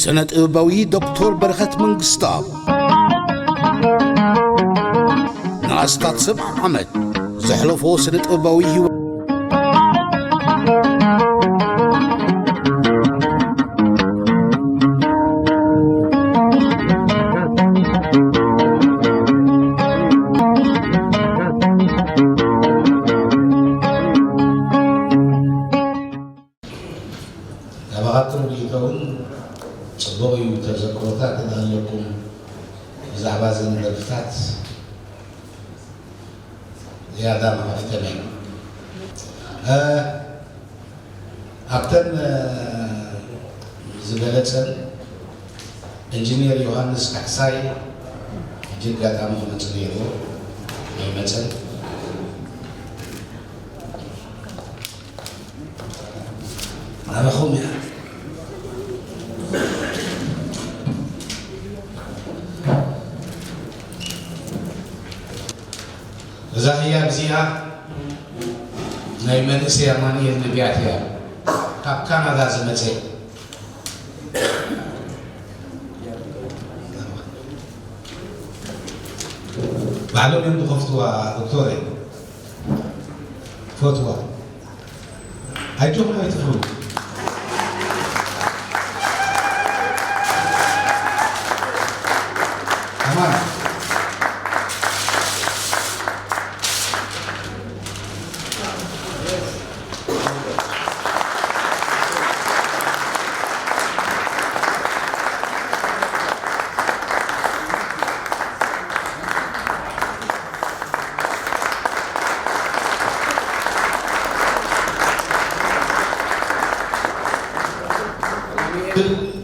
ስነ ጥበባዊ ዶክተር በረኸት መንግስተኣብ ንኣስታት ሰብዓ ዓመት ዘሕለፎ ስነ ጥበባዊ ህይወት ናባኻትኩም ርኢቶ እውን ጽቡቕ እዩ። ተዘክሮታት ኣለኩም ብዛዕባ እዘን ደርፍታት ዝያዳ መኸፍተኒ እዩ። እ፣ ኣብተን፣ እ፣ ዝገለጸን ኢንጂነር ዮሃንስ ካሕሳይ ሕጂ ኣጋጣሚ ክመጽእ ነይርዎ ኣይመጸን። ኣበኹም እያ። እዛ ህያብ እዚኣ ናይ መንእሰይ ኣማኑኤል ነቢያት እያ። ካብ ካናዳ ዝመጸ። ባዕሎም እዮም ዝኸፍትዋ ዶክተር እዮም። ፈትዋ። ኣጆኹም ኣይትፍሩ። ኣማን።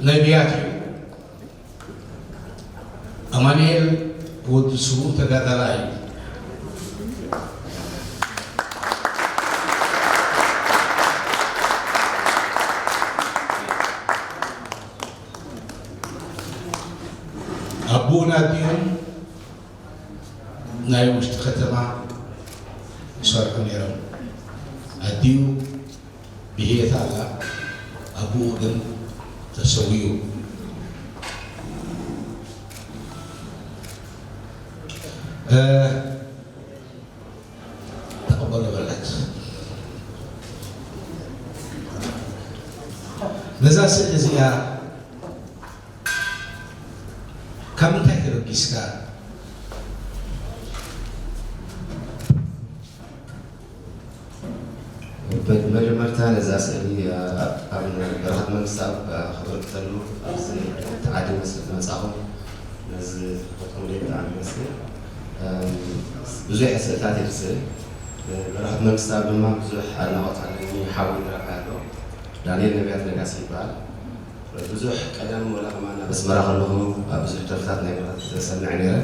ነቢያት እዩ። ኣማኑኤል ወዲ ስዉእ ተጋዳላይ እዩ። ኣቦኡን ኣዲኡን ናይ ውሽጢ ከተማ ይሰርሑ ነይሮም። ኣዲኡ ብህይወት ኣላ፣ ኣቦኡ ግን ተሰዊኡ። እ፣ ተቐበሎ በለት። ነዛ ስእሊ እዚኣ ካብ ምንታይ ተበጊስካ? መጀመርታ ነዛ ስእሊ ኣብ በረኸት መንግስተኣብ ክብርክተሉ ኣብዚ ዓዲ መስል መጻኹም ነዚ ክፈትኩም ደይ ብጣዕሚ ይመስል። ብዙሕ ስእልታት እየ ዝስእል። በረኸት መንግስተኣብ ድማ ብዙሕ ኣድናቖት ኣለኒ። ሓወይ ንረብሓ ኣሎ። ዳንኤል ነቢያት ነጋሲ ይበሃል። ብዙሕ ቀደም ወላ ከማን ኣብ ኣስመራ ከለኹ ኣብ ብዙሕ ደርፍታት ናይ በረኸት ሰምዕ ነይረ።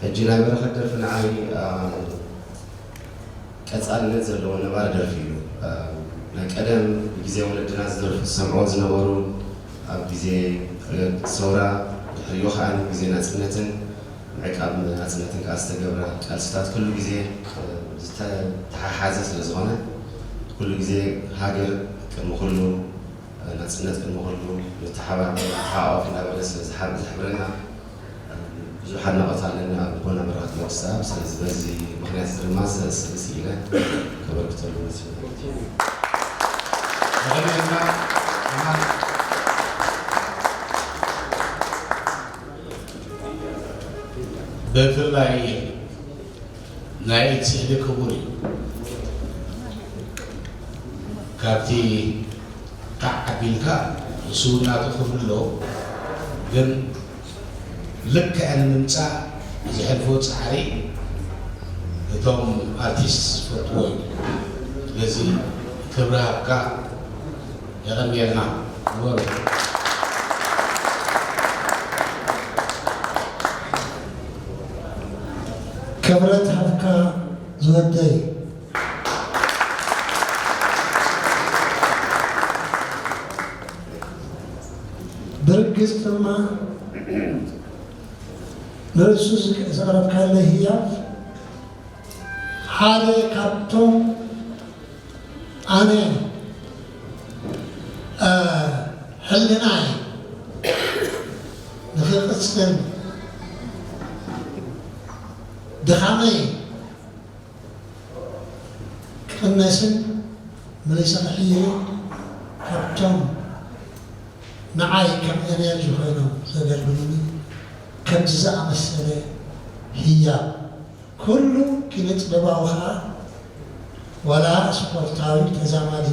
ሕጂ ናይ በረኸት ደርፊ ንዓይ፣ ኣ፣ ቀጻልነት ዘለዎ ነባሪ ደርፊ እዩ። ኣ፣ ናይ ቀደም ብግዜ ወለድና ዝደርፉ ዝሰምዕዎ ዝነበሩ፣ ኣብ ግዜ፣ እ፣ ሰውራ፣ ድሕሪኡ ከኣ ግዜ ናጽነትን ምዕቃብ ናጽነትን ከኣ ዝተገብራ ቃልስታት ኩሉ ግዜ፣ እ፣ ዝተተሓሓዘ ስለ ዝኾነ፣ ኩሉ ግዜ ሃገር ቅድሚ ኩሉ፣ እ፣ ናጽነት ቅድሚ ኩሉ፣ ንተሓባበር፣ ንተሓቋፍ እንዳበለ ስለ ዝሓ-፣ ዝሕብረና፣ ብዙሕ ኣድናቖት ኣለኒ ኣብ ልቦና በረኸት መንግስተኣብ። ስለዚ በዚ ምኽንያት እዚ ድማ እዚ ስእሊ ስኢለ ከበርክተሉ መሲሉ። የቐንየልና። ብፍላይ ናይ ኢድ ስእሊ ክቡር እዩ። ካብቲ ካዕ ኣቢልካ ንሱ እውን ናቱ ክብሪ ኣለዎ፣ ግን ልክዕ ንምምጻእ ዝሕልፎ ጻዕሪ እቶም ኣርቲስት ዝፈልጥዎ እዩ። ስለዚ ክብሪ ሃብካ፣ የቐንየልና። ንበሩ። ክብረት ሃብካ ዝወደይ። ብርግጽ ድማ ንርእሱ ዝቅ-፣ ዘቕረብካለይ ህያብ ሓደ ካብቶም ኣነ፣ እ፣ ሕልናይ ክቕጽል ድኻመይ ክቕነስን መሊሰ ክሕይልን ካብቶም ንዓይ ከም ኤነርጂ ኮይኖም ዘገልግሉኒ ከምዚ ዝኣመሰለ ህያብ ኩሉ ኪነ ጥበባዊ ኸኣ ዋላ ስፖርታዊ ተዛማዲ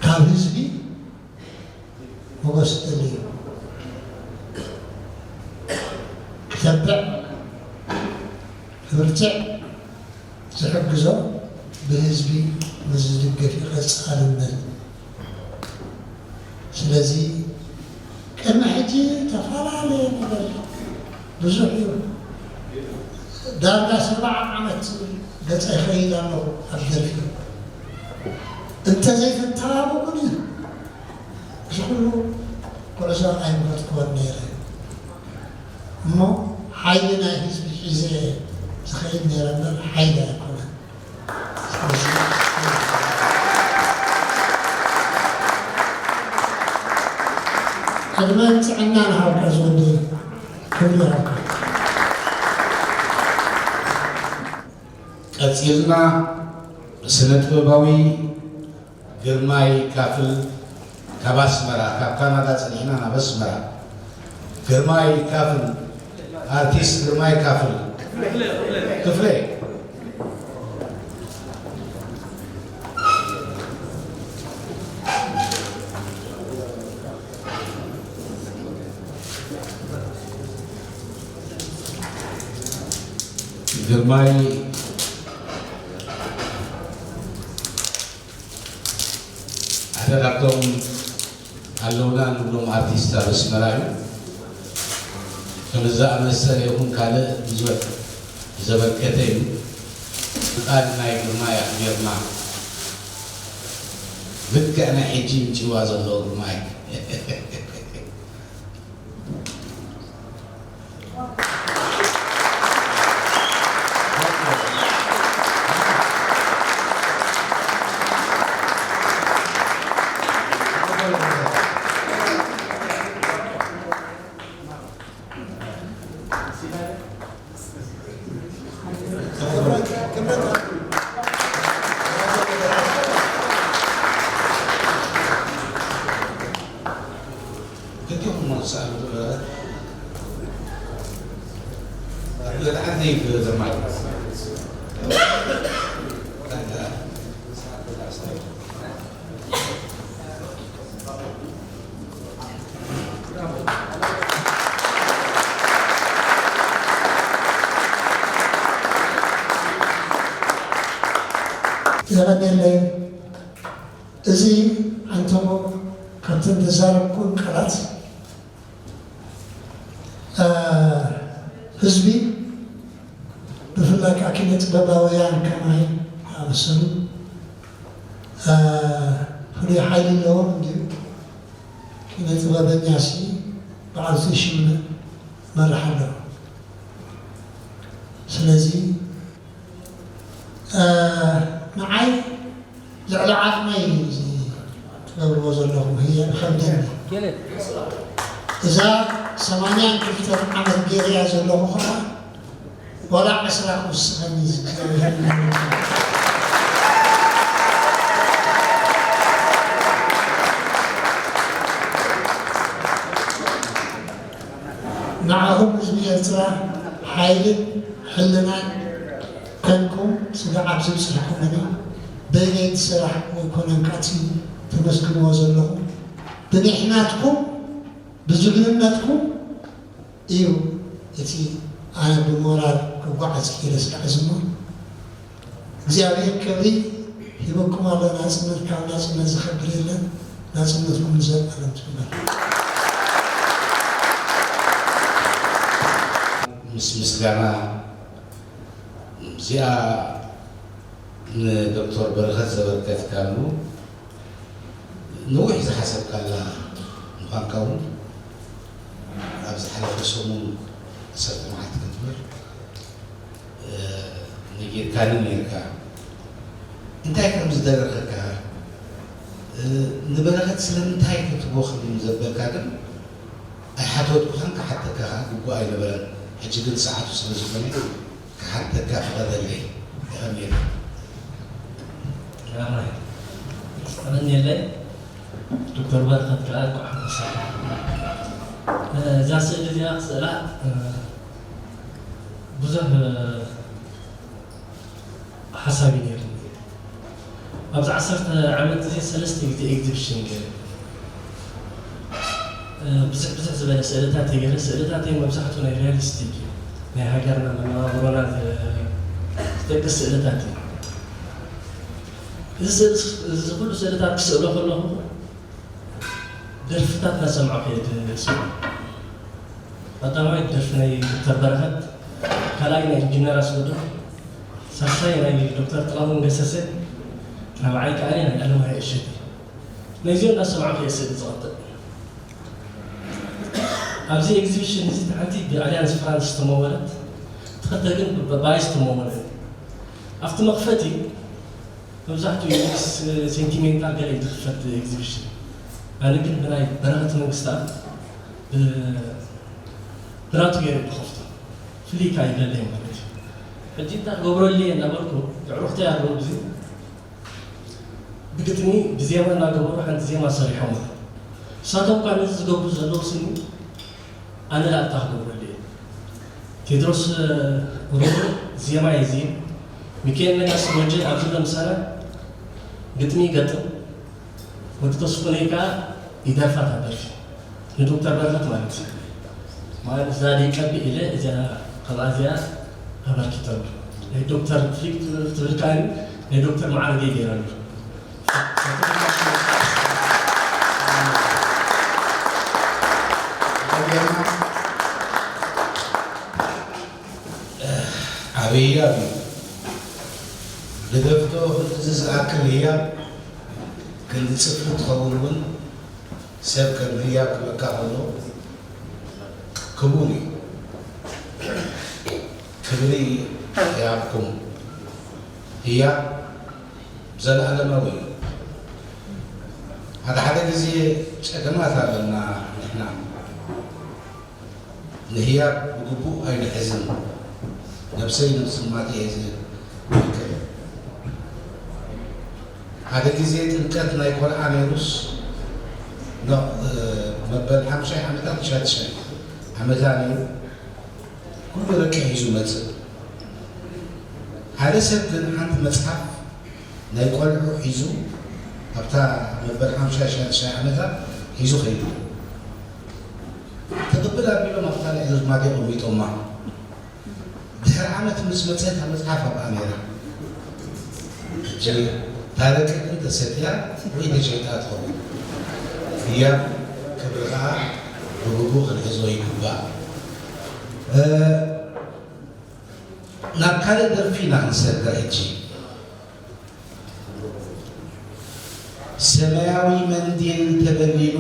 ካብ ህዝቢ ሞገስ እደሊ። ክተብዕ ክብርትዕ ዝሕግዞ ብህዝቢ ምስ ዝድገፍ እዩ ቀጻልነት። ስለዚ ቅድሚ ሕጂ ተፈላለየ ነገር ብዙሕ እዩ። ዳርጋ ሰብዓ ዓመት ገጸ ይኸይድ ኣለኹ ኣብ ደርፊ። እንተዘይተተባብዑኒ እዚ ኩሉ ጉዕዞ ኣይምኸድክዎን ነይረ። እሞ ሓይሊ ናይ ህዝቢ ሒዘ ዝኸይድ ነይረ እምበር ሓይሊ ኣይኮነን። ስለዚ ዕድመን ጥዕናን ይሃብካ ዝወደይ፣ ክብሪ ይሃብካ። ቀጺልና ስነ ጥበባዊ ግርማይ ካፍል ካብ ኣስመራ፣ ካብ ካናዳ ጸኒሕና ናብ ኣስመራ። ግርማይ ካፍል፣ ኣርቲስት ግርማይ ካፍል ክፍለ። ግርማይ ሓደ ካብቶም ኣለውና ንብሎም ኣርቲስት ኣብ ኣስመራ እዩ። ከም ዝኣመሰለ ይኹን ካልእ ብዙሕ ዘበርከተ እዩ። ፍቃድ ናይ ግርማይ ኣኽቢርና ልክዕ ናይ ሕጂ ምጭዋ ዘሎ ግርማይ። የቐኔለይ። እዚ ኣንተሞ ካብተን ተዛረብኩን ቃላት፣ እ፣ ህዝቢ ብፍላይ ከዓ ኪነ ጥበባውያን ከማይ ዝኣመሰሉ፣ እ፣ ፍሉይ ሓይሊ ኣለዎም እንድዩ። ኪነ ጥበበኛሲ በዓልቲ ሽም መርሕ ኣለዎ። ስለዚ፣ እ፣ ንዓይ ልዕሊ ዓቕመይ እዩ እዚ ትገብርዎ ዘለኹም ህያብ ይኸብደኒ። እዛ ሰማንያን ክልተን ዓመት ገይረያ ዘለኹ ኸዓ ዋላ ዕስራ ክውስኸኒ እዚ እግዚኣብሔር ይመስገን። ንዓኹም ህዝቢ ኤርትራ ሓይልን ሕልናን ከንኩም ስጋዕ ኣብዚ ብጽሕኩምኒ በይነይ ዝሰራሕ ኣይኮነን፣ ካቲ ተመስግንዎ ዘለኹም ብንሕናትኩም ብጅግንነትኩም እዩ እቲ ኣነ ብሞራል ክጓዓዝ ክኢለ ስጋዕ ዝሞ እግዚኣብሔር ክብሪ ሂበኩም ኣሎ። ናጽነት ካብ ናጽነት ዝኸብር የለን። ናጽነትኩም ንዘለኣለም ትንበር። ምስ ምስጋና እዚኣ ንዶክተር በረኸት ዘበርከትካሉ ነዊሕ ዝሓሰብካላ ምዃንካ እውን ኣብ ዝሓለፈ ሰሙን ዓሰርተ መዓልቲ ክትብል ነጊርካኒ ነይርካ። እንታይ ከም ዝደረኸካ፣ ንበረኸት ስለምንታይ ክትቦ ክብል ዘበልካ ግን ኣይሓ-፣ ፈትኩኻን ክሓተካ ከዓ ግቡእ ኣይነበረን። ሕጂ ግን ሰዓቱ ስለ ዝኾነ ክሓተካ ፍቐደለይ። የቐንየለይ። ራማይ የቐንየለይ። ዶክተር በረኸት ከዓ እንኳዕ ሓጎሰካ። እዛ ስእሊ እዚኣ ክስእላ ብዙሕ ሓሳብ እዩ ነይሩኒ። ኣብዚ ዓሰርተ ዓመት እዚ ሰለስተ ግዜ ኤግዚቢሽን ገይረ። ብዙሕ ብዙሕ ዝበለ ስእልታት እየ ገይረ። ስእልታተይ መብዛሕትኡ ናይ ሪያሊስቲክ እዩ። ናይ ሃገርና መነባብሮና ዝ- ዝጠቅስ ስእልታት እዩ። እዚ ስእሊ- እዚ ኩሉ ስእልታት ክስእሎ ከለኹ ደርፍታት እናሰምዐ ከይድ ስእሎ። ቀዳማይ ደርፊ ናይ ዶክተር በረኸት፣ ካልኣይ ናይ ኢንጂነር ኣስገዶም፣ ሳልሳይ ናይ ዶክተር ጥላሁን ገሰሰ፣ ራብዓይ ከኣ ናይ ኣለማየሁ እሸቴ። ነዚኦም እናሰማዕኩ እየ ስእሊ ዝቐጥል። ኣብዚ ኤግዚቢሽን እዚ እቲ ሓንቲ ብኣልያንስ ፍራንስ ዝተመወለት፣ እቲ ክልተ ግን ብባይስ ዝተመወለ እዩ። ኣብቲ መኽፈቲ መብዛሕትኡ ዩኒክስ ሴንቲሜንታል ገለ እዩ ዝኽፈት ኤግዚቢሽን። ኣነ ግን ብናይ በረኸት መንግስታ ብ- ብናቱ ገይረ ዝኸፍቶ ፍልይ ኢልካ ይብለለይ ማለት እዩ። ሕጂ እንታይ ክገብረሉ እየ እናበልኩ የዕሩኽተይ ኣለዉ፣ እዚ ብግጥሚ ብዜማ እናገበሩ ሓንቲ ዜማ ሰሪሖም። ንሳቶም እኳ ነዚ ዝገብሩ ዘለዉ ስኒ ኣነ ላታ ክገብረሉ እየ። ቴድሮስ ሮቡ ዜማ ይዚ፣ ሚካኤል ነጋሲ ወጀ ኣብዚ ዘሎ ምሳና ግጥሚ ይገጥም፣ ወዲ ተስፉ ነይ ከዓ ይደርፋ እታ ደርፊ ንዶክተር በረኸት ማለት እዩ። ማለት እዛ ደይ ቀቢ ኢለ እዚኣ ከምኣ እዚኣ ኣበርኪተሉ። ናይ ዶክተር ፍሊክ ትብል ከዓ ናይ ዶክተር መዓረገይ ገይረሉ። ዓብይ ህያብ እዩ። ልደፍቶ ክንድዚ ዝኣክል ህያብ ክንዲ ጽፍሪ ትኸውን እውን ሰብ ከም ህያብ ክበካ ከሎ ክቡር እዩ። ክብሪ ይሃብኩም። ህያብ ዘለኣለማዊ እዩ። ሓደ ሓደ ግዜ ጸገማት ኣለና ንሕና። ንህያብ ብግቡእ ኣይንሕዝን። ነብሰይ ነብስማት እየ ዝብል። ሓደ ግዜ ጥምቀት ናይ ቆልዓ ነይሩስ፣ ኖ፣ እ፣ መበል ሓምሻይ ዓመታት ሻድሻይ ዓመታ ነይሩ። ኩሉ ረቂሕ ሒዙ መጽእ። ሓደ ሰብ ግን ሓንቲ መጽሓፍ ናይ ቆልዑ ሒዙ ኣብታ መበል ሓምሻይ ሻድሻይ ዓመታ ሒዙ ከይዱ። ትቕብል ኣቢሎም ኣብታ ልዕሊ ኣዝማድ የቐሚጦማ። ድሕሪ ዓመት ምስ መጸ እታ መጽሓፍ ኣብኣ ነይራ። ሕጂ ታረቂ ግን ተሰትያ ወይ ተሸይጣ ትኸውን። ህያብ ክብሪ ኸኣ ብግቡእ ክንሕዞ ይግባእ። እ፣ ናብ ካልእ ደርፊ ኢና ክንሰግር ሕጂ። ሰማያዊ መንዲል ተበሊሉ፣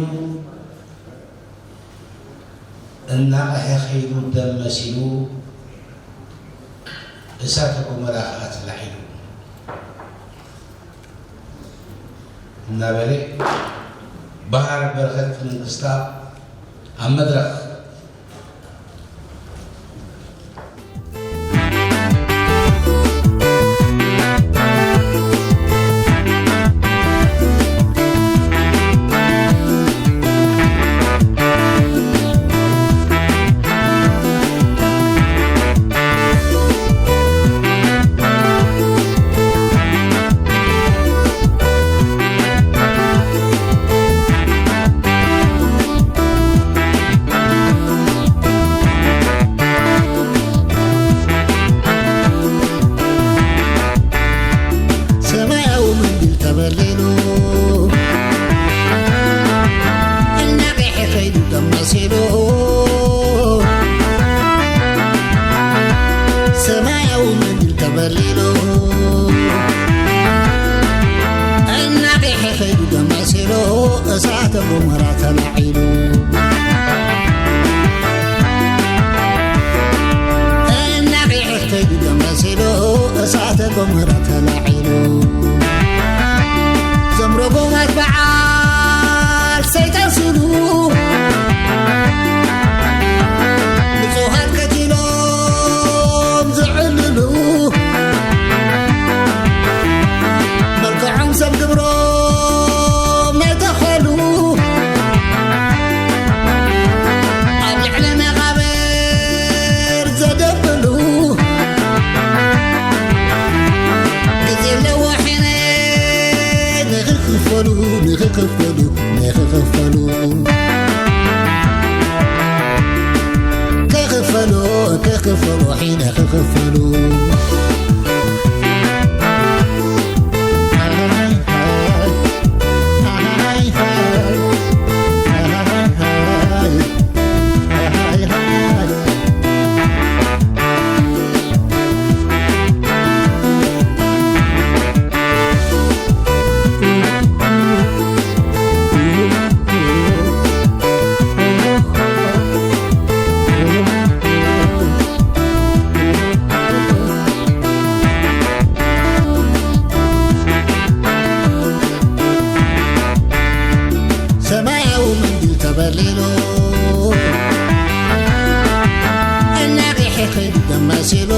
እናቐሐ ኸይዱ ደም መሲሉ፣ እሳተ ጎመራ ኸኣ ተላዒሉ። እናበለ በሃር በረኸት መንግስታ ኣብ መድረኽ ሰማያዊ መንዲል ተበሊሉ፣ እናቐሐ ኸይዱ ደም መሲሉ። ሰማያዊ መንዲል ተበሊሉ፣ እናቐሐ ኸይዱ ደም መሲሉ፣ እሳተ ጎመራ ተላዒሉ። እናቐሐ ኸይዱ ደም መሲሉ፣ እሳተ ጎመራ ተላዒሉ። ዘምረጎማት በዓል ሰይጣን ስሉ፣ ክፈሉ። ሰማያዊ መንዲል ተበሊሉ፣ እናቂሐ ከይዱ ደም መሲሉ።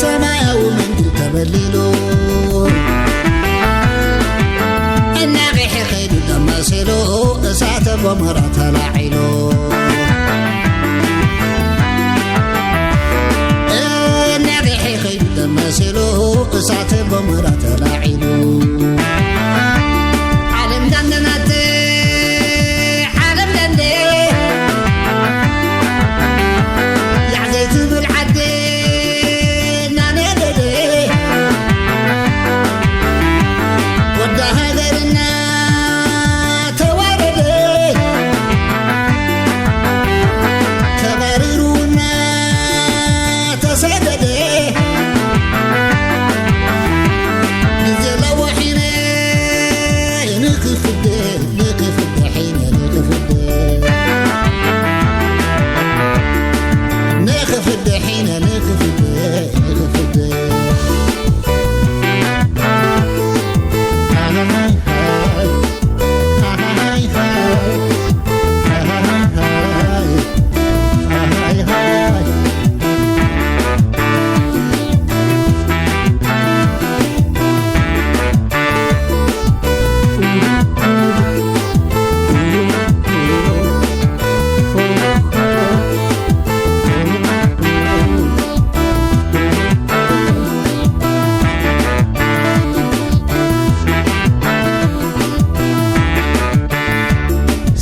ሰማያዊ መንዲል ተበሊሉ፣ እናቂሐ ከይዱ ደም መሲሉ። እሳተ ጎመራ ተላዒሉ፣ እናቂሐ ከይዱ ደም መሲሉ። እሳተ ጎመራ ተላዒሉ። ዓለም ዳንደናት፣ ዓለም ዳንደ፣ ያዕ ዘይትብል ዓዲ እናነደደ፣ ወዲ ሃገርና ተዋረደ፣ ተባሪሩና ተሰደደ። ግዜ ለዋሒነ ንክፍደ፣ ንክፍደ ሒነ ንክፍደ። ንክፍደ ሒነ ንክፍደ፣ ንክፍደ።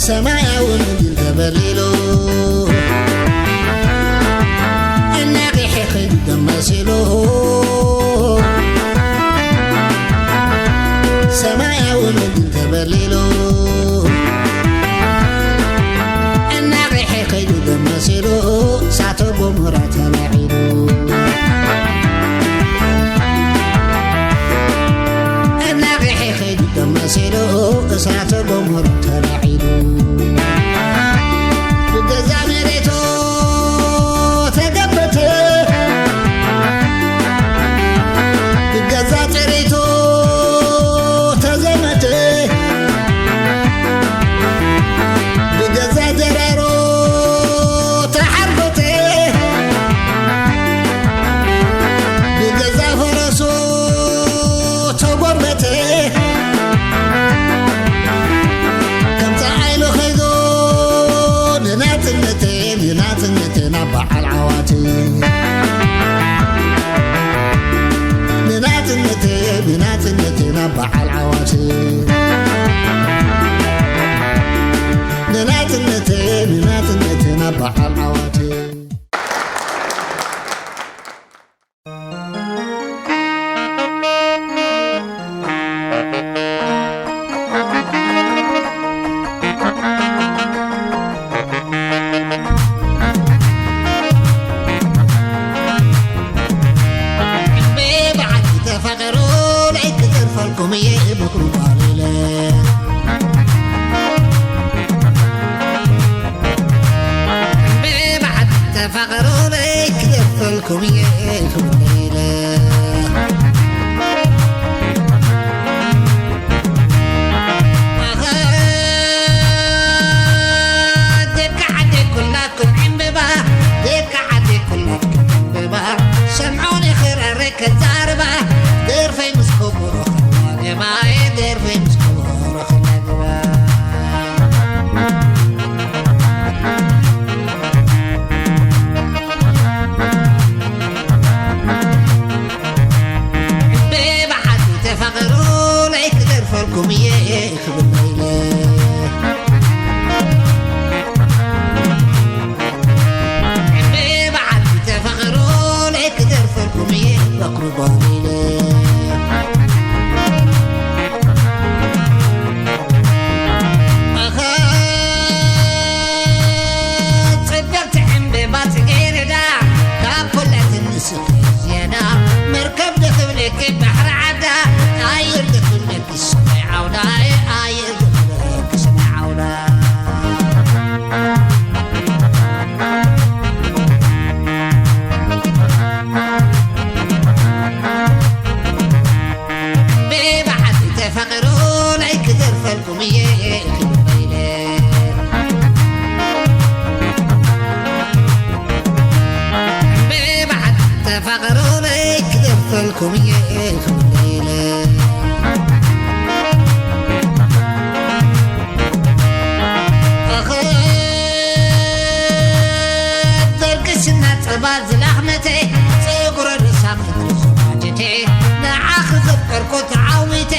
ሰማያዊ ምድሪ ተበሊሉ፣ እናቂሐ ከይዱ ደም መሲሉ። ሰማያዊ ምድሪ ተበሊሉ፣ እናቂሐ ከይዱ ደም መሲሉ። እሳተ ጎመራ ተላዒሉ፣ እናቂሐ ከይዱ ደም መሲሉ። እሳተ ጎመራ ተላዒሉ፣ ብገዛ መሬቱ ተገበተ፣ ብገዛ ጥሪቱ ተዘመተ፣ ብገዛ ደራሩ ተሓርበተ፣ ብገዛ ፈረሱ ተጎርበተ። ከምፀኣይሉ ኸይዱ ንናፅነተይ፣ ንናፅነተይ ናብ በዓል ዓዋተ። ንናፅነተይ፣ ንናፅነተይ ናብ በዓል ዓዋተ። ንናፅነተይ፣ ንናፅነተይ ናብ በዓል ዓዋተ። ብዓዲ ተፋቐሩ፣ ለይክተርፈልኩም እየ ምኽሩ ቃል ኢለ። ብባዕድ ተፋቐሩ ለይክደፈልኩም እየ ክብለይለ። ኣኸ ደቂ ዓደይ ኩላትኩም ዕምበባ፣ ደቂ ዓደይ ኩላትኩም ዕምበባ፣ ሰምዑኒ ክረረ ከዛርባ፣ ደርፈይ ምስ ከበሮ ከዋገባ፣ ደርፈይ ምስ ከበሮ ከዋገባ። ፈቕረይ ክደርፈልኩም እየ ኩሉ ኢለ። ተርክስና ጸባ ዝላኽመተ፣ ጸጉረ ርእሳ ክትርሱ ባጀቴ፣ ንዓኺ ዘፍቀርኩ ተዓዊተ፣